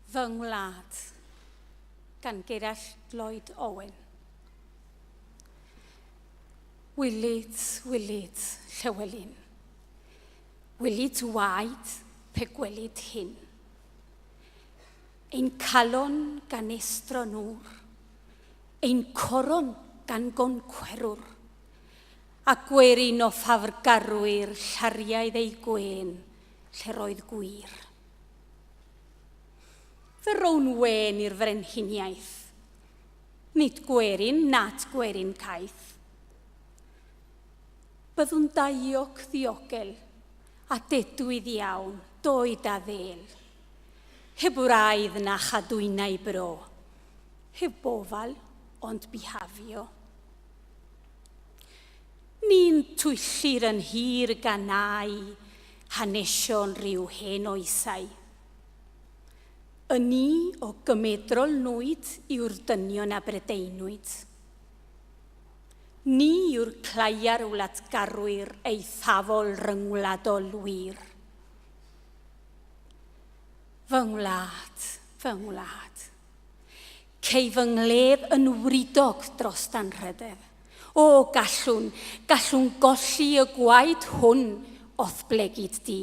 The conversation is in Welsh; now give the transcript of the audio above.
Fy Ngwlad gan Gerallt Lloyd Owen. Wylit, wylit, Llywelyn. Wylit waed pe gwelid hyn. Ein calon gan estron ŵr, ein coron gan goncwerwr, a gwerin o ffafrgarwyr llariaidd eu gwên lle roedd gwir. Fe rown wên i'r frenhiniaeth. Nid gwerin nat gwerin caeth. Byddwn daioc ddiogel a dedwydd iawn, doed a ddêl. Heb wraidd na chadwynau bro, heb ofal ond bihafio. Ni'n twyllir yn hir gan au hanesion rhyw hen oesau. Y ni o gymedrol nwyd yw'r dynion a Brydeinwyd. Ni yw'r claiar wladgarwyr eithafol ryngwladol wir. Fy ngwlad, fy ngwlad. Cei fy ngledd yn wridog dros danrhydedd. O, gallwn, gallwn golli y gwaed hwn o'th blegid di.